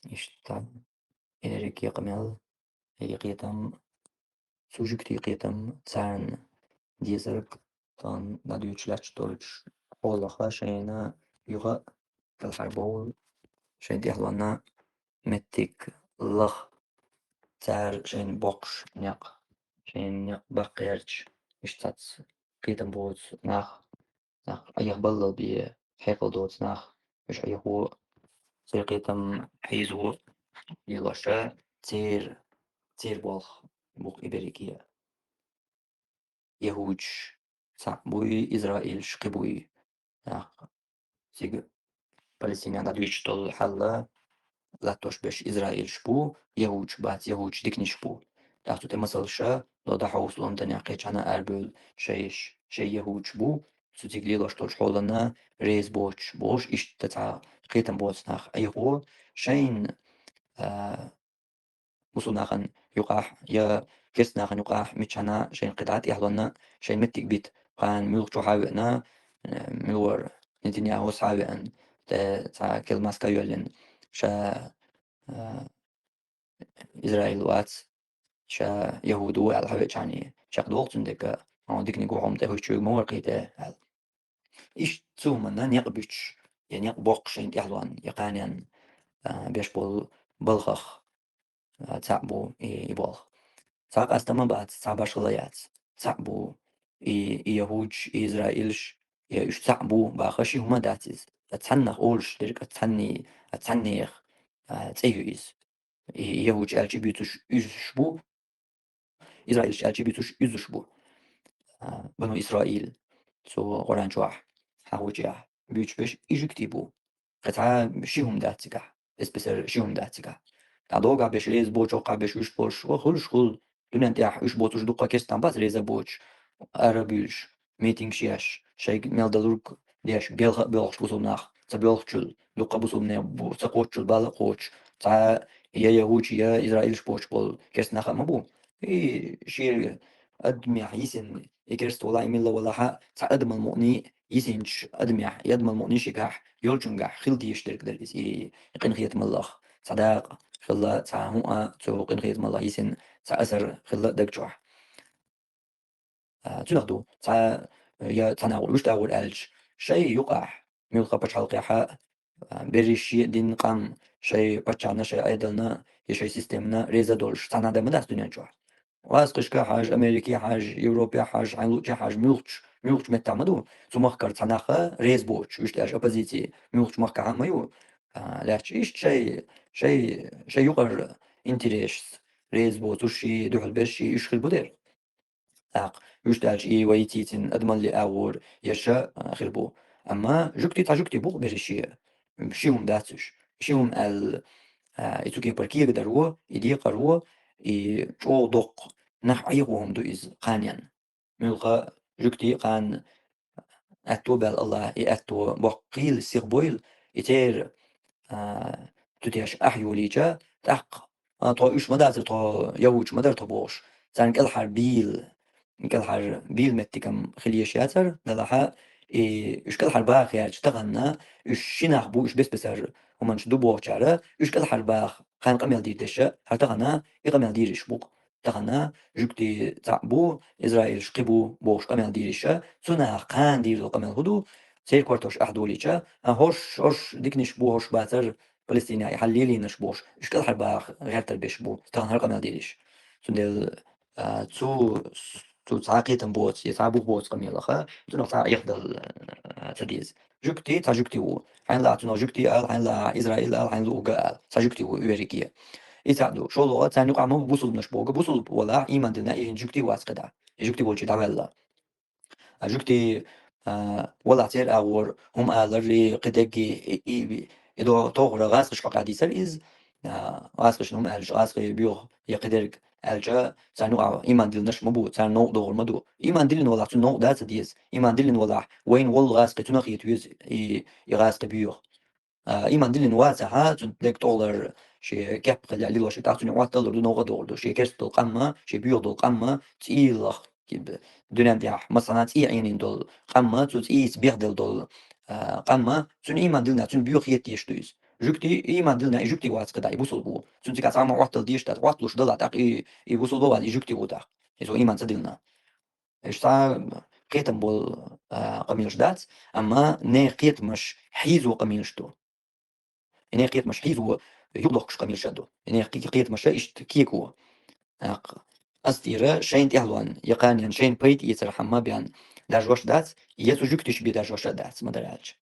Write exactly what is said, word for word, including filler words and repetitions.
Иштта, и дерриге къамел, и кхетам, цу жуьгтийн кхетам, царна дезарг, тахана дӀадоьдуш лаьтташ долчу хьолах шайна юха а кӀелхьарбовла, шайна тӀехьалонна меттиг лаха, цара шайна боккхуш некъ, шайна некъ баккха гӀерташ, иштта цхьацца кхетам боцу нах, нах Ӏехабаллал бен хьекъал доцу нах, уьш Ӏехо, церан кхетам хьийзо лелош, церан, церан болх бу-кх и берриге. ЯхӀудаш цхьаъ буй, израилаш кхин буй. ТӀаккха цига Палестинехь дӀадоьдуш долу хьал латтош берш израилаш бу, яхӀудаш бац, яхӀудаш диканаш бу. ТӀаккха цу тӀе масалш до дӀахьовса, Лондонехь кхечанхьа арабевлла шайш, шай яхӀудаш бу, цу цига лелош долчу хьолана реза боцуш болуш, иштта цхьа кхетам боцу нах Ӏехо, шайна, а, мусул нахана юкъахь я керста нахана юкъахь миччанхьа шайна кхидӀа тӀехьалонна шайна меттиг бита, кхана муьлххачу хьа а веана, э, муьлххара Нетаньяхус хьа а веана, тӀе цхьа кел маска а йоьллина, ша, э, Израил вац, ша яхӀуд ву аьлла хьа веачхьана, чекхдолу цуьнан дерг, хьуна диканиг ву, хьо-м тӀе хӀуьттуьйтур ма вара кхин тӀе аьлла. Иштта цу хӀуманна некъ буьтуш, я некъ боккхуш шайна тӀехьалонна, я кханенна, а, беш болу балхах, а, цхьаъ бу и, и болх. Цхьа къастам а бац, цхьа башхалла яц. Цхьаъ бу и, и яхӀудаш, и израилаш, я уьш цхьаъ бу баха ши хӀума дац иза. Цхьаннах олуш дерг, цхьанний, цхьаннех, а, цӀе ю иза. И яхӀудаш аьлча буьйцуш уьш бу, израилаш аьлча буьйцуш уьззуш бу. А, Бану Исраил, цу Къуръан чохь, хьахочехь, буьйцуш берш и жуьгтий бу. Кхин цхьа ши хӀума дац цигахь. Эсписар ши хӀума дац цигахь. ДӀадогӀахь берш, реза боцуш, чоккхахь берш уьш болуш, ва хуьлуш хуьлу. Дуьнен тӀехь уьш боцурш дуккха керстанаш бац реза боцуш. Ара буьйлуш, митингаш еш, шайга мел далург деш, белха а боьлхуш бусулба нах, ца боьлхучул, дуккха бусулбане бу-, ца кхоччул, бала а кхочуш, цхьа я яхӀудаш, я израилаш боцуш болу керста нах а ма бу. И шен адамехь йисина, и керста валахь, и милла валахь а, цхьа адамал мукъаний йисинчу адамехь, и адамал мукъаний шигахь, йолчуьнгахь хила дезаш дерг дара иза, и, и къинхетамаллах цхьа дакъа хилла, цхьа хӀума цу къинхетамаллах йисина, цхьа асар хилла даг чохь. А, цуьнах ду, цхьа, я цхьа нагӀур, вуьшта агӀор аьлча, шай юкъахь, муьлхха пачхьалкхехь а, а, берриш шен динна къам, шай паччахьна, шай Ӏедална, я шай системана реза долуш цхьана адам ма дац дуьнен чохь. ГӀазкхишка хьажа, Америке хьажа, Европе хьажа, хьайн луъча хьажа, муьлххачу, муьлххачу меттехь ма ду, цу махкара цхьа нах а реза боцуш, вуьшта аьлча оппозици, муьлххачу махкахь а ма ю, а, лаьтташ иштта шай, шай, шай юкъара интересашца реза боцуш, шен дуьхьал берш, шен уьш хир бу дера. ТӀаккха, вуьшта аьлча, и вай йицийцина адамаллин агӀор ерш а, а, хир бу. Амма жуьгтий, цхьа жуьгтий бу-кх берриш шен. Ши хӀума дац уьш. Ши хӀума аьлла, а, и цу кепара кегадаро, и декъаро, и чӀогӀа доккха нах Ӏехо хӀума ду иза кханенна. Муьлхха жуьгтий кхана аьтто баьлла АллахӀа, и аьтто боккхийла, сиха бойла, и церан, а, тутеш ахь йолийча, тӀаккха, а, тхо уьш ма дацара, тхо яхӀудаш ма дара тхо бохуш, царна кӀелхьарбийла, кӀелхьарбийла меттигам хила езаш яцара, делахь а, и уьш кӀелхьарбаха гӀерташ тахана, уьш ши нах бу, уьш бес-бесара хӀуманаш ду бохучара, уьш кӀелхьарбаха кхана къамел дийр дерш, хӀара тахана и къамел дийр дерш бу-кх. Тахана жуьгтий цхьаъ бу, израилаш кхин бу бохуш къамел дийр дерш, цу наха кхана дийр долу къамел хӀун ду? Церан кортош ахь долийча, а, хӀорш, хӀорш диканаш бу, хӀорш бацара Палестинехь и хьал лелийнарш бохуш, уьш кӀелхьарбаха гӀертар берш бу, тахана хӀара къамел дийр дерш. Цундела, а, цу, цу цхьа кхетам боцу, я цхьа бух боцу къамелах, цунах цхьа Ӏехдал, а, ца деза. Жуьгтий, цхьа жуьгтий ву. Хьайна лаахь цунах жуьгтий ала, хьайна лаахь израил ала, хьайна луъург ала. Цхьа жуьгтий ву верриге. И цхьаъ ду. ШолгӀа, царна юкъахь ма бу бусулбанаш боху. Бусулба валахь, ийман диллина, и жуьгтий вац кхидӀа. И жуьгтий волчу дӀаваьлла. А жуьгтий, а, валахь церан агӀор хӀума аларий, кхидерг и, и, и, и до-, тохара гӀазкхашка хьокха дийцара иза. А, гӀазкхашна хӀума аьлча, гӀазкхий боьха я кхидерг аьлча, царна юкъахь ийман диллинарш ма бу, царна новкъа догӀур ма ду. Ийман диллина валахь, цунна новкъа дац а деза. Ийман диллина валахь, вайна волу гӀазкхи цунах хета веза и, и гӀазкхи боьха. А, ийман диллина вацахь, цуьнан дерг тӀехула шен кеп хилла лелош, тӀаккха цуьнан Ӏотталур ду, новкъа догӀур ду. Шен керста долу къам а, шен боьха долу къам а, цӀийлах, киб-, дуьнен тӀехь массанхьа цӀий Ӏийнийна долу къам а, цу цӀийца бехделла долу, а, къам а, цуьнан ийман диллина, цуьнан боьха хета дезаш ду иза. Жуьгти, иман диллина, и жуьгти вац кхы дӀа, и бусулба ву. Цунцигахь цхьа хӀума Ӏоттала дезаш дац, Ӏотталуш далахь, тӀаккха и, и бусулба вац, и жуьгти ву тӀаккха. Иза иман ца диллина. Иштта кхетам болу, а, къамелаш дац, амма нехан кхетамаш хьийзо къамелаш ду. И нехан кхетамаш хьийзо юхалохкуш къамелаш а ду. И нехан кхе-, кхетамаш иштта кегаво. ТӀаккха ас тӀера шайна тӀаьхьалонна, я кхарненна шайна пайда эцархьама бен даржош дац, я цу жуьгташа бен даржош а дац, ма-дарра аьлча.